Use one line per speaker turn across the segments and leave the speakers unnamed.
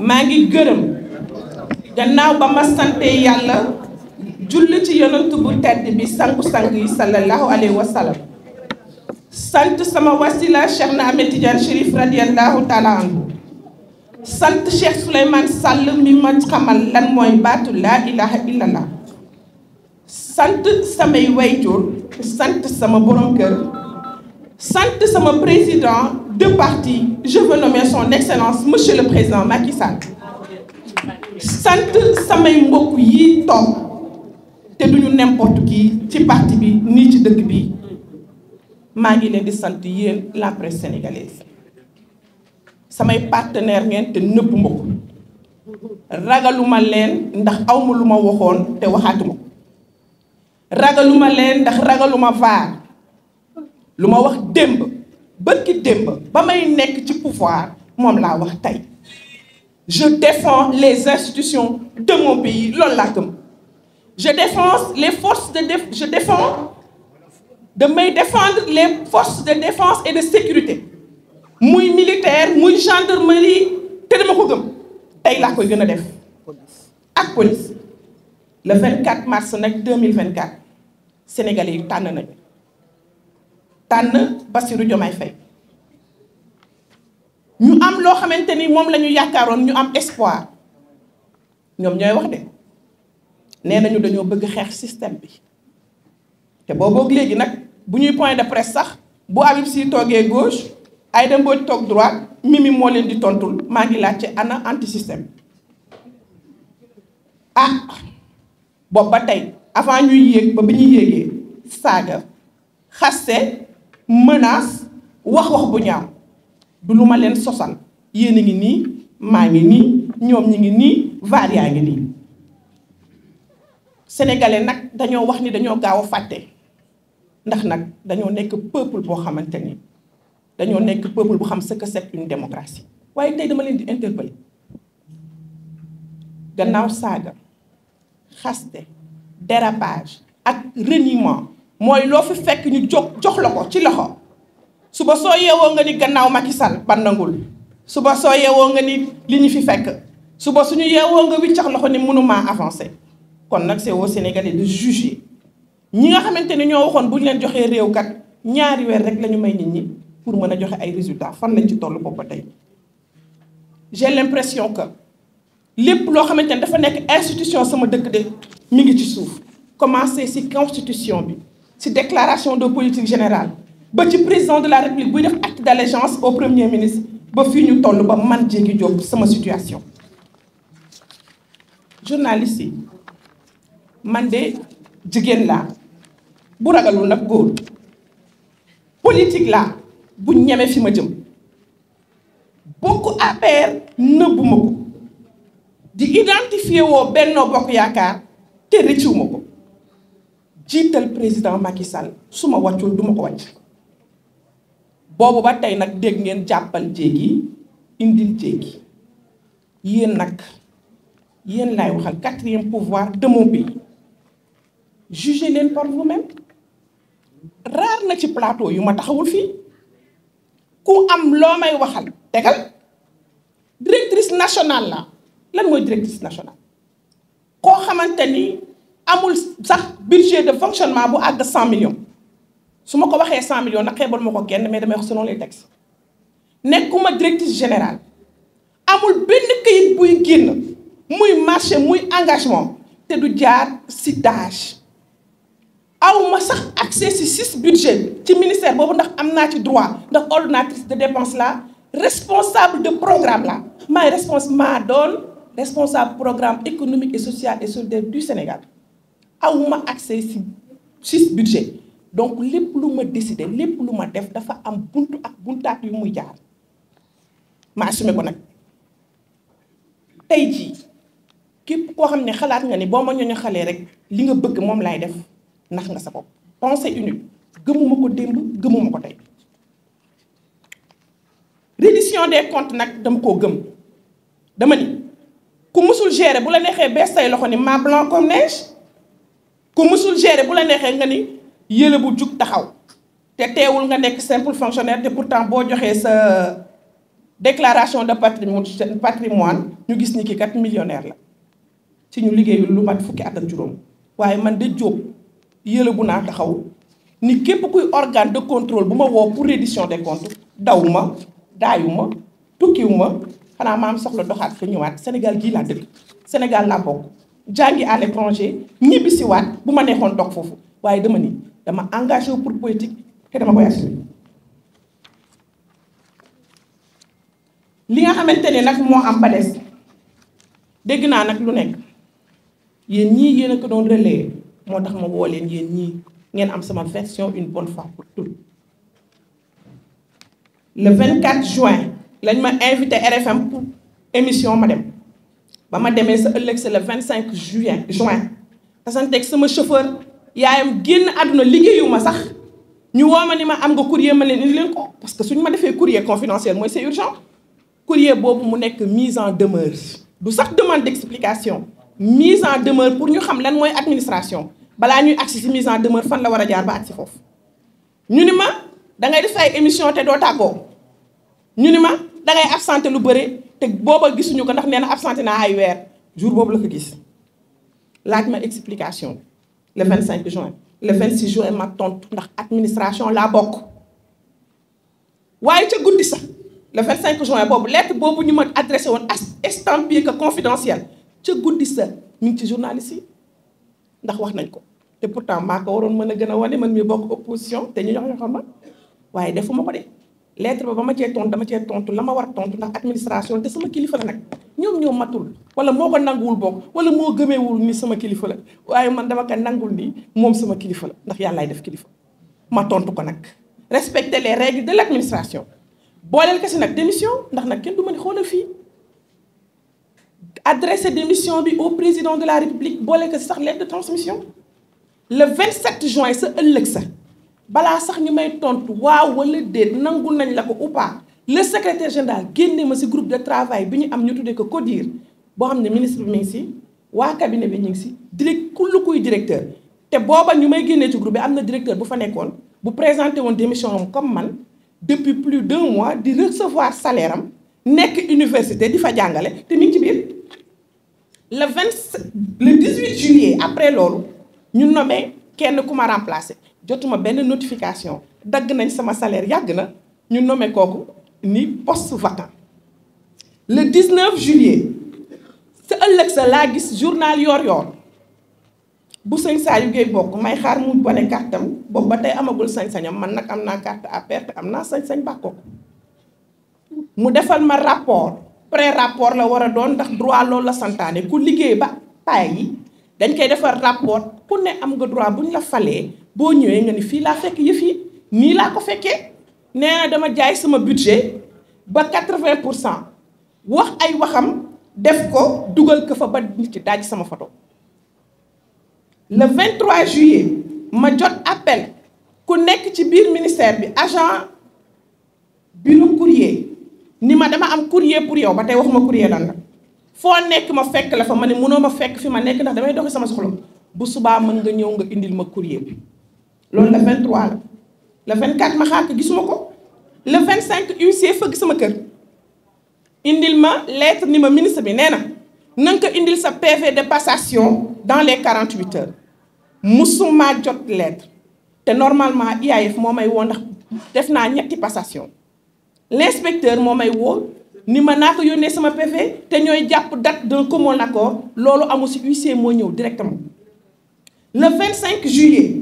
maa ngi gërëm gannaaw ba ma sante yàlla julli ci yonent bu tedd bi sangu-sang yi sallallahu alayhi wa sallam sant sama wasila Cheikh na Ahmed Tidiane Chérif radiyallahu taala anhu sant Cheikh Souleymane Sall mi ma xamal lan mooy baatu laa ilaha illallah sant samay wayjur sant sama borom kër sant sama président de parti je veux nommer son excellence monsieur le président Macky Sall sant samay mbokk yi toog te duñu n'importe qui ci parti bi nii ci dëkk bi maa ngi leen di sant yéen la presse sénégalaise samay partenaire ngeen te nëbb ma ko ragaluma leen ndax awma lu ma waxoon te waxaatuma ko ragaluma leen ndax ragaluma vaar lu ma wax démb bërki démb ba may nekk ci pouvoir moom laa wax tey je défends les institutions de mon pays loolu laa gëm je défends les forces je défends damay défendre les forces de défense et de sécurité muy militaire muy gendarmerie te dama ko gëm tey laa koy gën a def ak police le 24 mars nag 2024 sénégalais yi tànn nañu tànn Bassirou Diomaye Faye ñu am loo xamante ni moom la ñu yaakaaroon ñu am espoir ñoom ñooy wax de nee nañu dañoo bëgg xeex système bi te booboog léegi nag bu ñuy point de presse sax bu Habib Sy toogee gauche Aïda Mbodj toog droite Mimi moo leen di tontul maa ngi laajte ana anti système boobu ba tey avant ñuy yéeg ba bi ñuy yéegee saaga xaste menace wax bu ñaaw du lu ma leen sosal yéen a ngi nii maa ngi nii ñoom ñi ngi nii vaar yaa ngi nii sénégalais nag dañoo wax ni dañoo gaaw a fàtte ndax nag dañoo nekk peuple boo xamante ni dañoo nekk peuple bu xam ce que c'est une démocratie waaye tey dama leen di interpeller gannaaw saaga xaste dérapage ak reniement mooy loo fi fekk ñu jox la ko ci loxo suba soo yeewoo nga ni gannaaw Macky Sall bandangul suba soo yeewoo nga ni li ñu fi fekk suba suñu yeewoo nga wiccax loxo ni mënumaa avancer kon nag c'est aux Sénégalais de juger ñi nga xamante ni ñoo waxoon bu ñu leen joxee réew kat ñaari weer rek la ñu may nit ñi pour mën a joxe ay résultats fan lañ ci toll boobu ba tey j'ai l'impression que lépp loo xamante ni dafa nekk institution sama dëkk de mi ngi ci suuf commencé ci constitution bi ci déclaration de politique générale ba ci président de la république buy def acte d'allégeance au premier ministre ba fii ñu toll ba man Diégui Diop sama situation journaliste yi man de jigéen laa bu ragalul nag góor politique laa bu ñeme fi ma jëm bokk APR nëbbuma ko di identifier woo Benno Bokk Yaakaar te rëccuwuma ko jiital président Macky Sall su ma wàccul duma ko wàcc boobu ba tey nag dégg ngeen jàppal Diégui indil Diégui yéen nag yéen laay waxal 4e pouvoir de mon pays jugez leen par vous-même raar na ci plateau yu ma taxawul fii ku am loo may waxal tegal directrice nationale la lan mooy directrice nationale koo xamante ni amul sax budget de fonctionnement bu àgg 100 millions su ma ko waxee 100 millions nag xeebal ma ko kenn mais damay wax selon les textes nekkuma directrice générale amul benn këyit buy génn muy marché muy engagement te du jaar ci DAGE awma sax accès ci 6 budget ci ministère boobu ndax am naa ci droit ndax ordonnatrice de dépense la responsable de programme la maay responsable programme économique et social et solidaire du Sénégal awma accès ci 6 budget donc lépp lu ma décider lépp lu ma def dafa am buntu ak buntaat yu muy jaar ma assumé ko nag tey jii képp koo xam ne xalaat nga ni boo ma ñooñu xalee rek li nga bëgg moom laay def nax nga sa bopp pensée unique gëmuma ko démb gëmuma ko tey reddition des comptes nag dama koo gëm dama ni ku mësul gérer bu la neexee bees say loxo ni mat blanc comme neige ku mësul gérer bu la neexee nga ni yële bu jug taxaw te teewul nga nekk simple fonctionnaire te pourtant boo joxee sa déclaration de patrimoine ñu gis ni ki kat millionnaire la ci ñu liggéeyul lu mat fukki at ak juróom waaye man de Diop yëlëbu naa taxaw ni képp kuy organe de contrôle bu ma woo pour reddition des comptes daw ma daayu ma tukkiwu ma xanaa ma am soxla doxaat fa ñëwaat Sénégal gii laa dëkk Sénégal laa bokk jàngi à l'étranger ñibbi si waat bu ma neexoon toog foofu waaye dama ni dama engagé wu pour politique te dama koy assumer. li nga xamante ne nag moo am ba des dégg naa nag lu nekk yéen ñii yéen a ko doon relayer moo tax ma woo leen yéen ñii ngeen am sama version une bonne fois pour toutes. Le 24 juin lañ ma invité RFM pour émission ma dem ba ma demee sa ëllëg c'est le 25 juin tasanteeg sama chauffeur yaayam génn àdduna liggéeyu ma sax ñu woo ma ni ma am nga courrier ma leen indi leen ko parce que suñu ma defee courrier confidentiel mooy c'est urgent. Courrier boobu mu nekk mise en demeure du sax demande d'explication mise en demeure pour ñu xam lan mooy administration balaa ñuy agsi ci mise en demeure fan la war a jaar ba agsi foofu. ñu ni ma da ngay def ay émission te doo tàggoo ñu ni ma da ngay absenté lu bëre te booba gisuñu ko ndax nee na absenté naa ay weer jour boobu la ko gis laaj ma explication le 25 juin le 26 juin ma tontu ndax administration laa bokk waaye ca guddi sax. Le 25 juin boobu lettre boobu ñu ma adressé woon estampillé que confidentiel ca guddi sa mi ngi ci journaliste yi ndax wax nañ ko te pourtant maa ko waroon mën a gën a wane man mi bokk opposition te ñu jox xam ma waaye defuma ko de lettre ba ma cee tontu dama cee tontu la ma war a tontu ndax administration te sama kilifa la nag ñoom ñoo matul wala moo ko nanguwul bokk wala moo gëmeewul ni sama kilifa la waaye man dama ko nangul ni moom sama kilifa la ndax yàllaay def kilifa ma tontu ko nag respecter les règles de l'administration. booleel ko si nag démission ndax nag kenn du ma ni xoolal fii adressé démission bi au président de la république booleel ko si sax lettre de transmission le 27 juin sa ëllëg sa balaa sax ñu may tontu waaw wala déet nangul nañ la ko ou pas le secrétaire général génne ma si groupe de travail bi ñu am ñu tuddee ko CODIR boo xam ne ministre bi mi ngi si waa cabinet bi ñu ngi si kullu kuy directeur te booba ñu may génnee ci groupe bi am na directeur bu fa nekkoon bu présenté woon démission am comme man. Depuis plus d'1 mois di recevoir salaire am nekk université di fa jàngale te mi ngi ci biir le 18 juillet après loolu ñu nommé kenn ku ma remplacé jotuma benn notification dagg nañ sama salaire yàgg na ñu nommé kooku ni poste vacant le 19 juillet sa ëllëg sa laa gis journal Yoor-Yoor bu sëñ Saliou Gueye bokk may xaar mu bone kartam boobu ba tey amagul sañ-sañam man nag am naa carte à perte am naa sañ-sañ bàkkoo mu defal ma rapport pré-rapport la war a doon ndax droit loolu la santaane ku liggéey ba pay yi dañ koy defar rapport ku ne am nga droit bu ñu la falee boo ñëwee nga ni fii laa fekk yëf yi nii laa ko fekkee nee na dama jaay sama budget ba 80% wax ay waxam def ko dugal ko fa ba nit ci daaj sama photo le 23 juillet ma jot appel ku nekk ci biir ministère bi agent bureau courrier ni ma dama am courrier pour yow ba tey waxuma courrier lan la foo nekk ma fekk la fa ma ne mënoo ma fekk fi ma nekk ndax damay doxi sama soxla bu subaa mën nga ñëw nga indil ma courrier bi loolu le 23 la le 24 ma xaar ko gisuma ko le 25 huissier fëgg sama kër indil ma lettre ni ma ministre bi nee na nga ko indil sa PV de passation dans les 48 heures musuma jot lettre te normalement IAF moo may woo ndax def naa ñetti passation l'inspecteur moo may woo ni ma naa ko yónnee sama PV te ñooy jàpp date d'un commun accord loolu amul si huissier moo ñëw directement le 25 juillet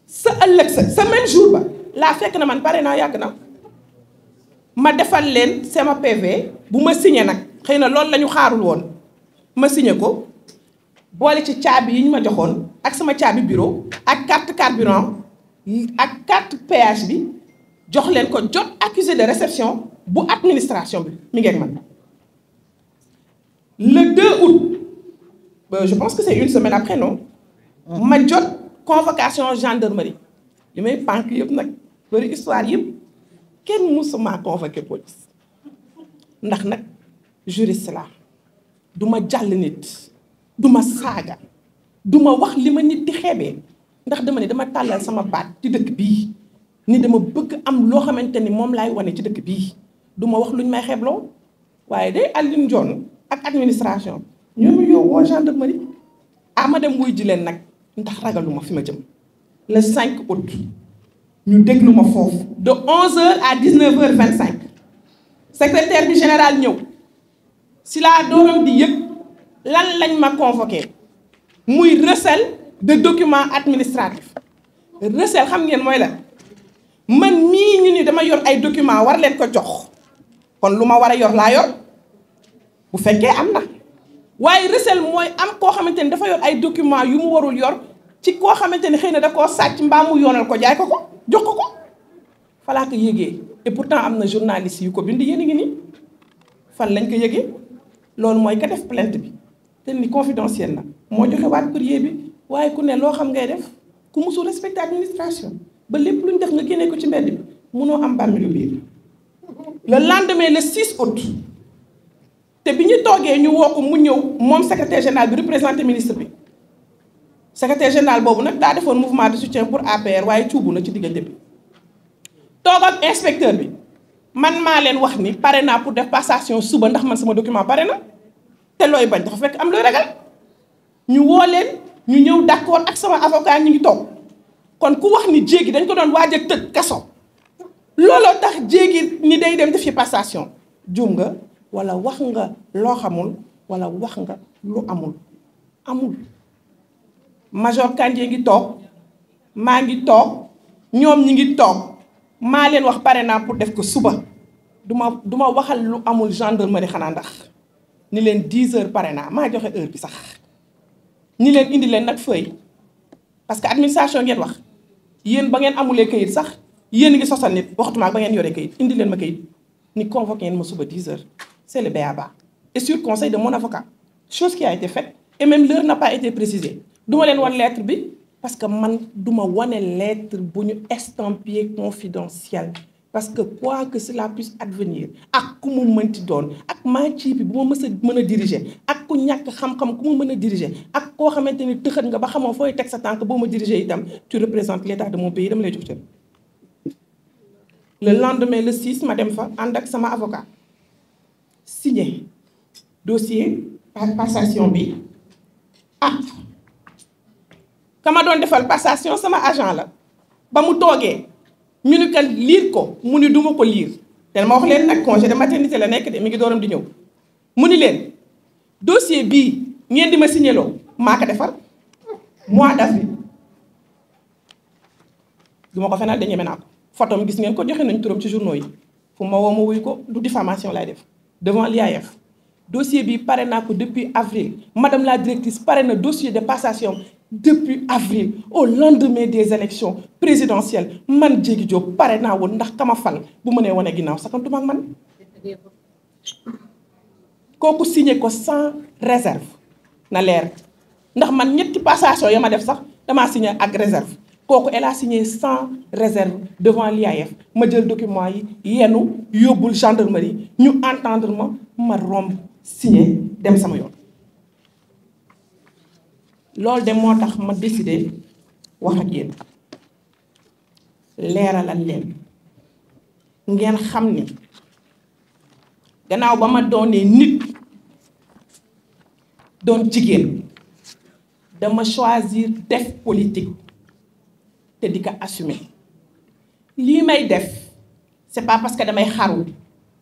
sa ëllëg sa même jour ba laa fekk na man pare naa yàgg na ma defal leen sama PV bu ma signé nag xëy na loolu la ñu xaarul woon ma signé ko boole ci caabi yi ñu ma joxoon ak sama caabi bureau ak carte carburant ak carte péage bi jox leen ko jot accusé de réception bu administration bi mi ngi ak man le 2 août je pense que c'est une semaine après non ma jot convocation gendarmerie li may pànk yëpp nag bëri histoire yëpp kenn musuma convoqué police ndax nag juriste la du ma jàll nit du ma saaga du ma wax li ma nit di xeebee ndax dama ne dama tàllal sama baat ci dëkk bii ni dama bëgg am loo xamante ni moom laay wane ci dëkk bii du ma wax luñ may xeebloo waaye day Alioune Ndione ak administration ñoo ma yóbboo gendarmerie ma dem wuy ji leen nag ndax ragaluma fi ma jëm. Le 5 août ñu déglu ma foofu de 11h à 19h25 secrétaire bi général ñëw si laa dooram di yëg lan lañ ma convoqué muy recel de documents administratifs. recel xam ngeen mooy la man mii ñu ni dama yor ay documents war leen ko jox kon lu ma war a yor laa yor bu fekkee am na waaye recel mooy am koo xamante ni dafa yor ay documents yu mu warul yor ci koo xamante ni xëy na da koo sàcc mbaa mu yoonal ko jaay ko ko jox ko ko falaa ko yëgee et pourtant am na journaliste yu ko bind yéen a ngi nii fan lañ ko yëgee loolu mooy ka def plainte bi te ni confidentiel na moo joxe waat courrier bi waaye ku ne loo xam ngay def ku musul respecté administration ba lépp lu ñu def nga génnee ko ci mbedd bi munoo am bàmmilu biir. le lendemain le 6 août te bi ñu toogee ñu woo ko mu ñëw moom secrétaire général bi représenté ministre bi secrétaire général boobu nag daa defoon mouvement de soutien pour APR waaye cuubu na ci diggante bi toog ak inspecteur bi man maa leen wax ni pare naa pour def passation suba ndax man sama document pare na te looy bañ dafa fekk am looy ragal ñu woo leen ñu ñëw d'accord ak sama avocat ñu ngi toog kon ku wax ni jéegi dañ ko doon waaj a tëj kaso looloo tax jéegi ni day dem def ci passation juum nga wala wax nga loo xamul wala wax nga lu amul major Kandji ngi toog maa ngi toog ñoom ñi ngi toog maa leen wax pare naa pour def ko suba duma waxal lu amul gendarmerie xanaa ndax ni leen 10 heures pare naa maa joxe heure bi sax ni leen indi leen nag feuille parce que administration ngeen wax yéen ba ngeen amulee kayit sax yéen ngi sosal nit waxatuma ba ngeen yoree kayit indi leen ma kayit ni convoqué ngeen ma suba 10 heures c'est le b.a.-ba et sur conseil de mon avocat chose qui a été faite et même l'heure n'a pas été précisée duma leen wan lettre bi parce que man duma wane lettre bu ñu estampillé confidentiel parce que quoi que cela puisse advenir ak ku mu mënti doon ak maa ci bi bu ma mën a diriger ak ku ñàkk xam-xam ku ma mën a diriger ak koo xamante ni tëxat nga ba xamoo fooy teg sa tànk boo ma diriger itam tu représentes l'état de mon pays dama lay jox cër. Le lendemain le 6 ma dem fa ànd ak sama avocat signé dossier passation bi kama doon defal passation sama agent la ba mu toogee ñu ni kan lire ko mu ni duma ko lire te ma wax leen nag congé de maternité la nekk de mi ngi dooram di ñëw mu ni leen dossier bii ngeen di ma signéloo maa ko defar mois d'avril duma ko fenal de ñeme naa ko photo mi gis ngeen ko joxe nañ turam ci journaux yi fu ma woo ma wuy ko du diffamation lay def devant l'IAF dossier bi pare naa ko depuis avril madame la directrice pare na dossier de passation depuis avril au lendemain des élections présidentielles man Diégui Diop pare naa woon ndax kama fal bu mënee wane ginnaaw sakantuma ak man kooku signé ko sans réserve na leer ndax man ñetti passation ya ma def sax damaa signé ak réserve kooku elle a signé sans réserve devant l'IAF ma jël document yi yenu yóbbul gendarmerie ñu entendre ma romb signé dem sama yoon loolu de moo tax ma décidé wax ak yéen leeralal leen ngeen xam ni gannaaw ba ma doonee nit doon jigéen dama choisir def politique te di ko assumer lii may def c'est pas parce que damay xaru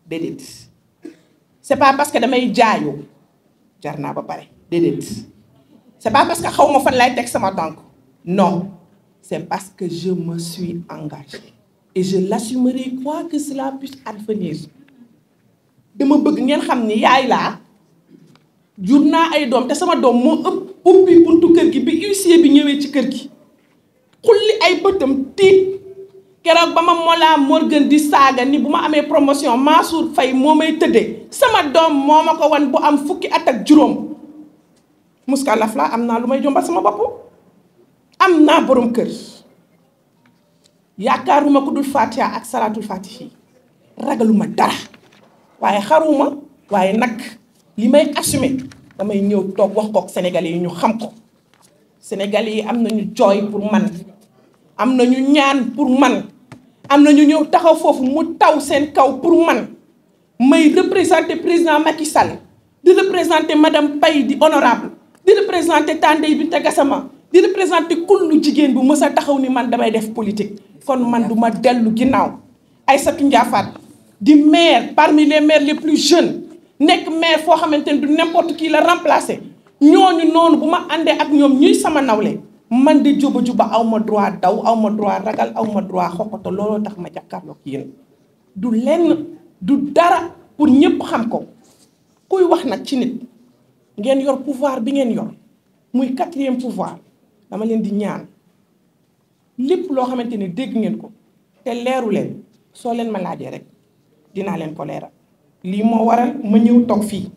déedéet c'est pas parce que damay jaayu jar naa ba pare déedéet c'est pas parce que xaw ma fan lay teg sama tànk non c'est parce que je me suis engagée et je l'assumerai quoi que cela puisse advenir dama bëgg ngeen xam ni yaay laa jur naa ay doom te sama doom moo ëpp ubbi buntu kër gi bi huissier bi ñëwee ci kër gi xulli ay bëtam tiit keroog ba ma Mollah Morgun di saaga ni bu ma amee promotion Mansour Faye moo may tëddee sama doom moo ma ko wan bu am fukki at ak juróom muskalaf la am naa lu may jombal sama bopp am naa borom kër yaakaaruma ko dul Fatiha ak salaatul fatihi ragaluma dara waaye xaruma waaye nag li may assumer damay ñëw toog wax kook sénégalais yi ñu xam ko sénégalais yi am nañu jooy pour man am nañu ñaan pour man am nañu ñëw taxaw foofu mu taw seen kaw pour man may représenter président Macky Sall di représenter madame Paye di honorable di représenter Tandey Binta Gassama di représenter kullu jigéen bu mës a taxaw ni man damay def politique kon man du ma dellu ginnaaw. Aïssatou Ndiafate di maire parmi les maires les plus jeunes nekk maire foo xamante ne du n'importe qui la remplacer ñooñu noonu bu ma àndee ak ñoom ñuy sama nawle man di Dioba Dioba aw ma droit daw aw ma droit ragal aw ma droit xoxoto looloo tax ma jàkkaarloog yéen du lenn du dara pour ñëpp xam ko kuy wax nag ci nit ngeen yor pouvoir bi ngeen yor muy 4e pouvoir dama leen di ñaan lépp loo xamante ne dégg ngeen ko te leeru leen soo leen ma laajee rek dinaa leen ko leeral lii moo waral ma ñëw toog fii